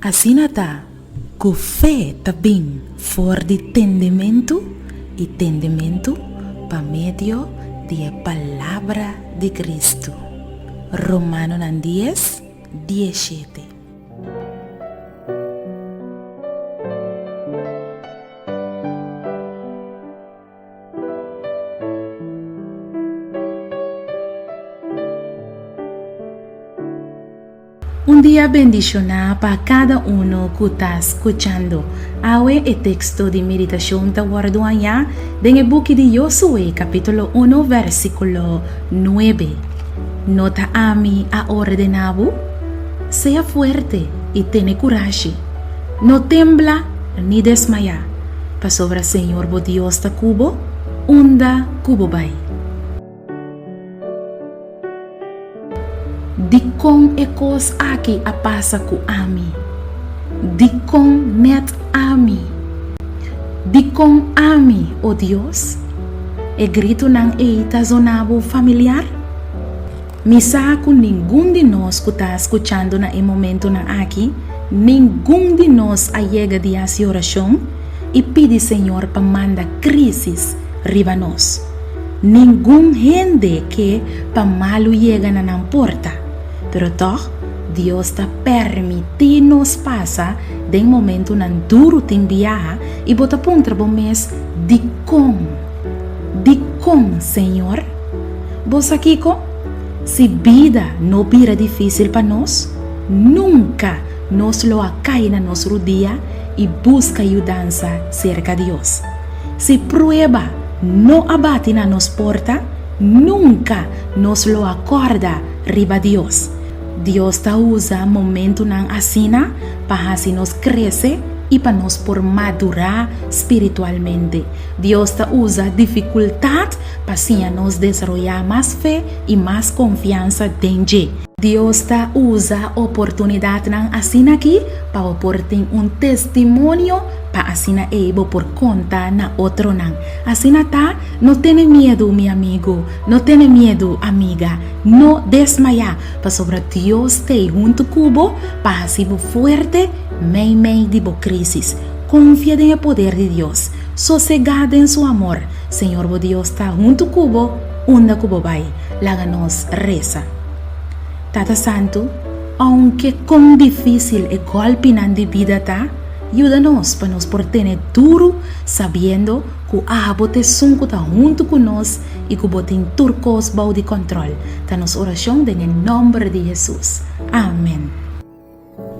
Asina ta ku fe ta bin for di tendementu i tendementu pa medio di e palabra di Kristu. Romanonan dies, diesshete. Un dia bendishoná pa kada uno ku ta skuchando. Awe e teksto di meditashon ta wòrdu hañá den e buki di Josué kapítulo uno vèrsikulo nuebe. No ta ami a ordená bo? Sea fuerte i tene kurashi. No tembla ni desmayá, pasobra Señor bo Dios ta ku bo unda ku bo bai. Dikon e kos aki a pasa ku ami? Dikon nèt ami? Dikon ami, o Dios? E gritunan ei ta zona bo familiar? Mi sa ku ningun di nos ku ta skuchando na e momentunan aki, ningun di nos a yega di hasi orashon i pidi Señor pa manda krísis riba nos. Ningun hende ke pa malu yega na nan porta, pero tòg Dios ta pèrmití nos pasa den momentunan duru tin biaha i bo ta puntra bo mes, Dikon? Dikon, Señor? Bo sa kiko? Si bida no bira difísil pa nos, nunka nos lo a kai na nos rudia i buska yudansa serka Dios. Si prueba no a bati na nos porta, nunka nos lo a kòrda riba Dios. Dios ta usa momentunan asina pa hasi nos krese i pa nos por madurá spiritualmente. Dios ta usa difikultat pa siña nos desaroyá mas fe i mas konfiansa den dje. Dios ta usa oportunidatnan asina aki pa bo por tin un testimonio Pa asina ei bo por konta na otronan. Asina ta, no tene miedu, mi amigu, no tene miedu, amiga, no desmayá, pasobra Dios t'ei huntu ku bo pa hasi bo fuerte meimei di bo krísis. Konfia den e poder di Dios. Sosegá den su amor. Señor bo Dios ta huntu ku bo unda ku bo bai. Laga nos resa. Tata Santu, ounke kon difísil e gòlpinan di bida ta, Yuda nos pa nos por tene duru sabiendo ku abo ta esun ku ta huntu ku nos i ku bo tin tur kos bou di kòntròl. Ta nos orashon den e nòmber di Hesus. Amen.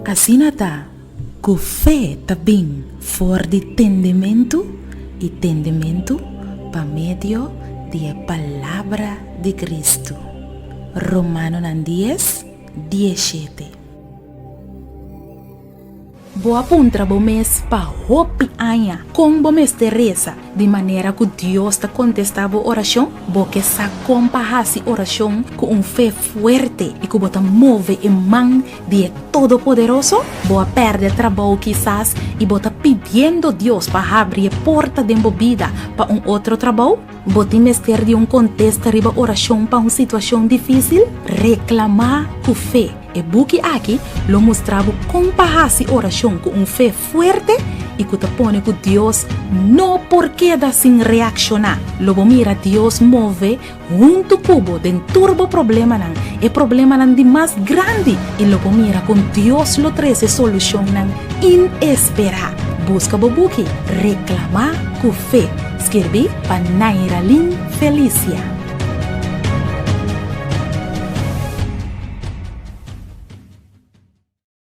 Asina ta ku fe ta bin for di tendementu i tendementu pa medio di e palabra di Kristu. Romanonan dies, diesshete. Bo a puntra bo mes pa hopi aña kon bo mester resa di manera ku Dios ta kontestá bo orashon? Bo ke sa kon pa hasi orashon ku un fe fuerte i ku bo ta move e man di e Todopoderoso? Bo a pèrdè trabou kisas i bo ta pidiendo Dios pa habri e porta den bo bida pa un otro trabou? Bo tin mester di un kontesta riba orashon pa un situashon difísil? Reklamá ku fe! E buki aki lo mustra bo kon pa hasi orashon ku un fe fuerte i ku ta pone ku Dios no por keda sin reakshoná. Lo bo mira Dios move huntu ku bo den tur bo problemanan, e problemanan di mas grandi, i lo bo mira kon Dios lo trese solushonnan inesperá. Buska bo buki Reklamá ku Fe, skirbí pa Nairalyn Felicia.